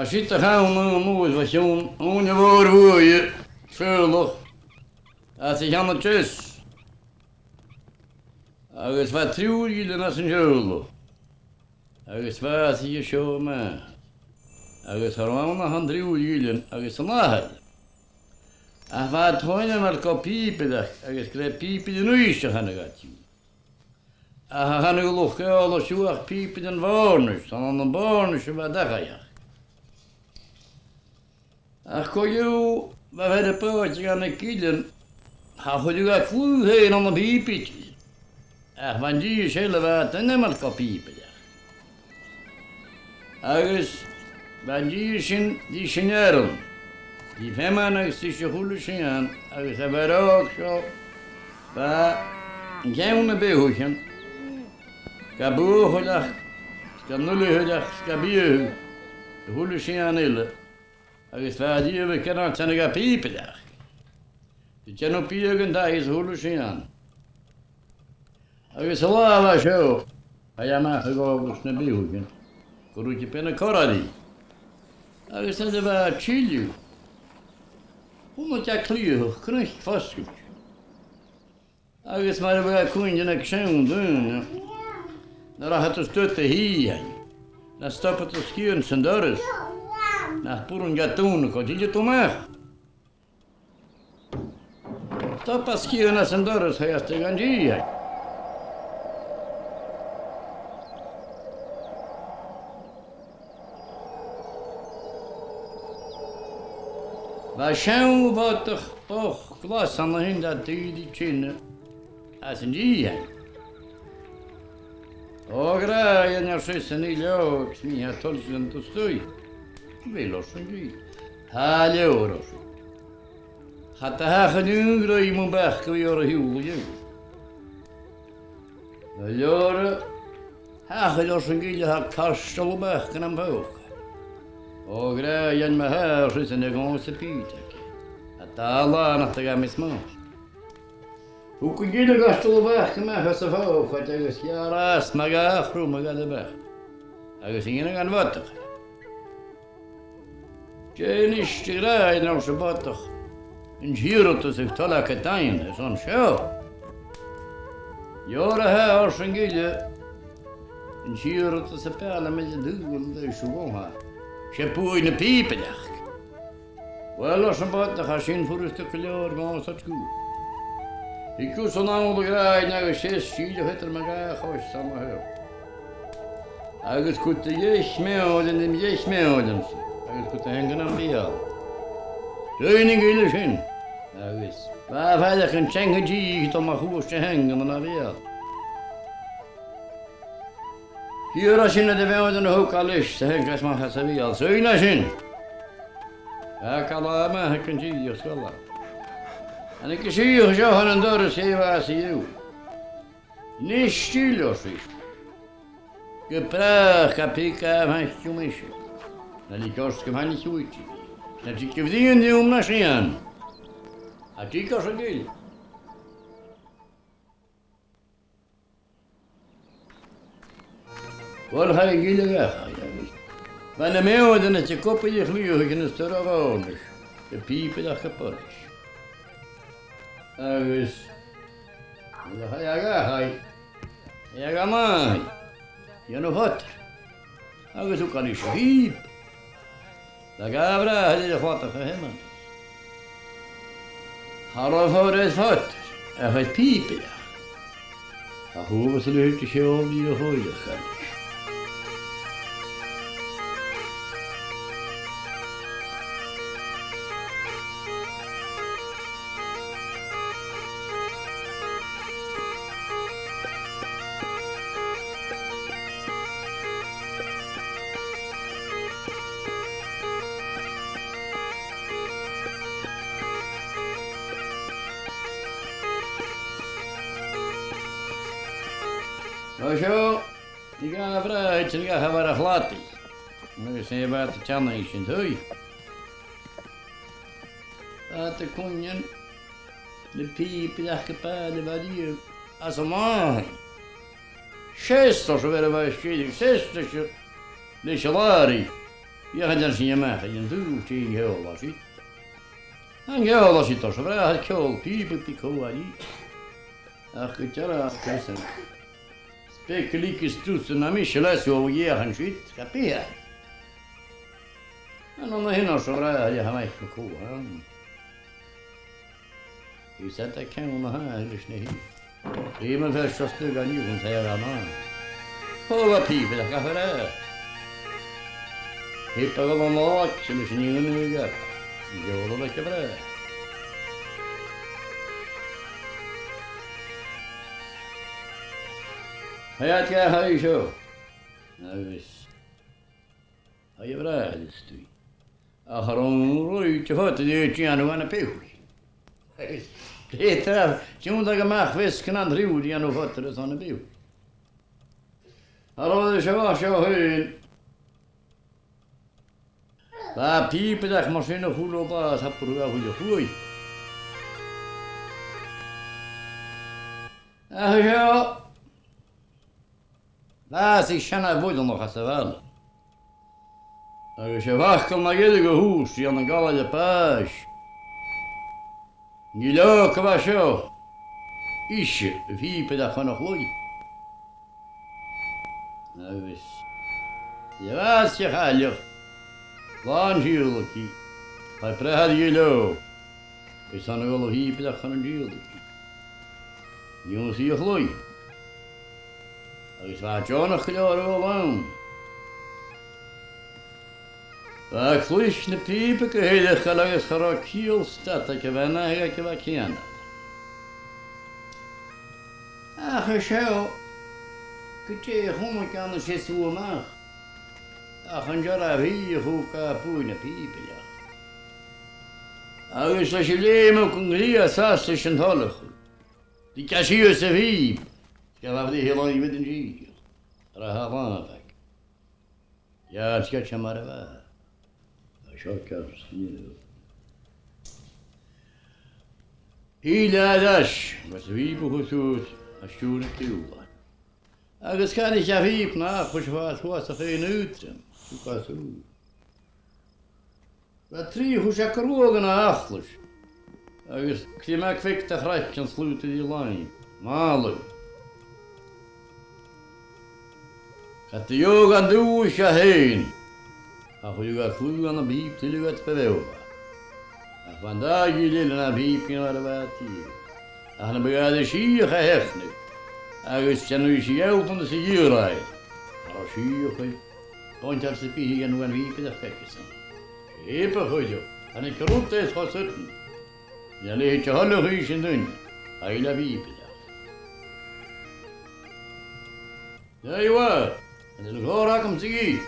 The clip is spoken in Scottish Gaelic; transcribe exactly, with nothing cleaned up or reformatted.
Siud a' chlann a-nuas, bha Seonag, Seonag a' Mhòr Bhuaidhe, Seonag, às a' cheann a deas. Agus bha triùir ghillean às an t-seòladh. Agus bha e às a dhèidh seo a-mach. Agus cha robh ann ach an triùir ghillean agus an athair. Ach bha e tinn a-mach gu pìobaireachd agus gur e pìobairean uisge a thàinig e dhiubh. Ach cha chanadh luchd-eòlais dhiubh ach pìobairean bhòrnais, 's ann ann am bòrnais a bha an dachaigh aca. Ach co-dhiù, bha fear a b' òige dha na gillean, cha chuireadh e a' chlù fhèin ann am pìob idir. Ach bha an dithis eile, bha iad ainmeil gu pìobaireachd. Agus bha an dithis sin, dithis an fhearainn, dithis feamainn agus dithis a h-uile sìon, agus a' bhear òg seo, bha e an ceann nam beathaichean, ga buachailleachd, 's gan uiletheireachd, 's ga biadhadh, a h-uile sìon eile. Agus bha e a-riamh a' ceangal teine ga pìobaireachd. Dèanamh biadh gun taigh is a h-uile sìon. Agus an latha a bha seo, chaidh e a-mach a dh'fhàgail na beathaichean, gu ruige bean a' corraidh. Agus nuair a bha e a' tilleadh, chunnaic e cliathach cnuic fosgailte. Agus mar a bha e a' cuimhneachadh aig seann daoine, nan rachadh tu a-staigh a thighinn, nan stobadh tu sgian san doras, nach b' urrainn dha dùnadh gun tilleadh tu a-mach. Stob e sgian san doras, chaidh e a-staigh dhan tighinn. Bha seann bhodach bochd glas ann a shin, dha daoine a' tighinn às an tighinn. Ò, ag ràdh, an e sin an t-eòlas a th' agad, 's mi a tha toilichte an-dràsta? Uill, ars an gille, tha leabhar orm. Cha do thachair an aon ghrèim mun bhac a bha orra a shiubhal dhomh. Uill, leabhar, thachair, ars an gille, tha cairteal a bhac nam phòca. Ò, ag ràdh, dèan ma-thà, ars esan, a' gabhail sa phìdeag. Tha dà latha nach do ghabh mise mòran. Thug an gille cairteal a bhac a-mach às a' phòcaid agus gheàrr e às mu dhà chrom a dh'fhalbh a' bhac. Agus dh'fhaighnich e dhan bhodach. Dè a-nis, a ghràidh, ars am bodach, an t-iarrtas a tha thu a' dèanamh an seo? Leabhar a tha, ars an gille, an t-iarrtas a b' fheàrr leam a dhèanamh, 's e buaidh na pìobaireachd. Uill, ars am bodach, tha sin furasta gu leòr, gabhaibh seo dhut. Thig thusa a-nall, a ghràidh, agus seas sìos eadar mo dhà chois san a sheo. Agus cuir do dheich meòirean nam dheich meòirean-sa, agus cuir do theanga nam bheul. Rinn an gille sin, agus bha e a' faireachdainn teanga dìth a' dol mu chuairt na theanga na bheul. Shìorraidh e sin na meòirean a thug e leis, 's a theanga a-mach às a bheul. Rinn e sin. Dh'fhàg e latha math aig an dithis, 's ghabh e. Thàinig e sìos an seo chun an dorais fhèin a bha e a-staigh. Nis till, ars esan. Gu bràth, cha pig a bh' ann ach mise. Na leig ort gum faigh mi sùiteag. Na tig a' bhruidhinn rium na sìon. A thig, ars an gille. Uill, chaidh an gille dhachaigh agus bha na meòirean aige ag obair a chliathaichean is a' toirt a' bhòrnais, a' pìobaireachd a' bhoiris. Agus nuair a chaidh e dhachaigh, chaidh e gu math, dhèanamh fodair, agus thug e leis a' phìob. Leig e a bhràthair air a' chladach a sheasamh. Cha robh fodar air fodair ach air pìobaireachd. Cha chuala e leithid de sheòl a bha a' faireachdainn. An seo, thig a' bhràthair, thig a' bhràthair a chladach. Agus e bha a' teannadh sin thuige. Bha e a' cuimhneachadh na pìobaire aca, a bha a' bhàrr a-riamh às an làthair. Seas, ars am fear a bha a' stèidheachadh, seas leis a', leis an làraidh. Bhiodh iad a' seinn a-mach air an dùthaich an ceòl a siud. An ceòl a siud, tha seo a' bhreith air ceòl pìoba bìdh còmhla ri. Ach gu dearbh, creidsinn. Speiceal agus tusa na mise leis a' bhùth an siud, cha bhi. An ann a shin a tha seo a' bhreith air a' mhic mo chù, ha? Is iad a' ceann a tha leis na hì. Bidh mi fhèin seo a-staigh an-diugh an taigh a-mach. Thalla pìoba a' gabhail. Pìoba a' gabhail an-diugh, sin is an aon rud a gheibh. An ceòl a bh' aige a' bhreith. Tha iad ga thaigh seo. Agus tha e a' bhreith a-staigh. Ach air an robh e a' faighinn dèanamh ann am beathach. Agus bha e a' tighinn a-mach fhathast gun an triùir a dhèanamh fada airson na beathach. Air an robh e seo, seo fhèin. Bha pìoba aige mar sin a h-uile latha, tha e a' bruidhinn a h-uile h-uair. Ach seo. Bha e a' seinn a' bhuidheann a' chas a bheil. Agus e a' fàgail na ghealach a thùs, dèanamh galair a' bhàis. An gilleog a bha seo. Ise, a' phìob aige chun a' chloinn. Agus, dè bha e a' chailleach. Làn dìolach i. Tha e a' breith air an gilleog. Is ann a dh'fhalbh a' phìob aige chun an dìolach i. Dh'ionnsaich e a' chloinn. Agus bha e deònach gu leòr a dhol ann. Bha cluich na pìoba gu h-èibhinn agus cha robh ciall stad aig a' bhean aige aig a' bhean cèana. Ach an seo, gu dè a chunnaic e an sin a-mach? Ach an dearbh bhìdh a thug e buaidh na pìoba dha. Agus leis an leum a' ghrian a' fàs leis an toileachadh. Dh'fhàg e sìos a' phìob, 's ghabh e a-rithist a' chloinn bhon an t-sìol. Air a tha a' bhàthadh. Dh'fhàg e sìos mar a bha. Agus seo ceart, nì. Dh'fhalbh e air ais, agus a' phìob a' chur suas, a' stiùireadh an t-siubhail. Agus chan eil a' phìob na chuir seo a-mach suas a' chinn ùidrim, sùgh a sùgh. Bha trì a' chùis a' cruadh na h-achlais, agus clìomag bheag de chraiceann slaodach ri làimh, màl. Cha do gheibheadh e an dùthaich e fhèin, ach chuireadh e a' chlù ann am pìob tuilleadh air a bheul. Ach bha an dà ghille eile na pìob gun robh iad a' tighinn. Ach nam biodh iad a' sìochadh a theicnic, agus dèanamh sìoltan is a dh'iarraidh, cha robh sìochadh, bòintear sa bhitheadh an uain bhìob a' faiceadh san. Pìob a chuireadh, chan eil rud a tha cho soirbh. Nì a leithid a thoileachadh sin duine, a' leum bhìob a. Dè bha, an e an còrr agam-sa dhith?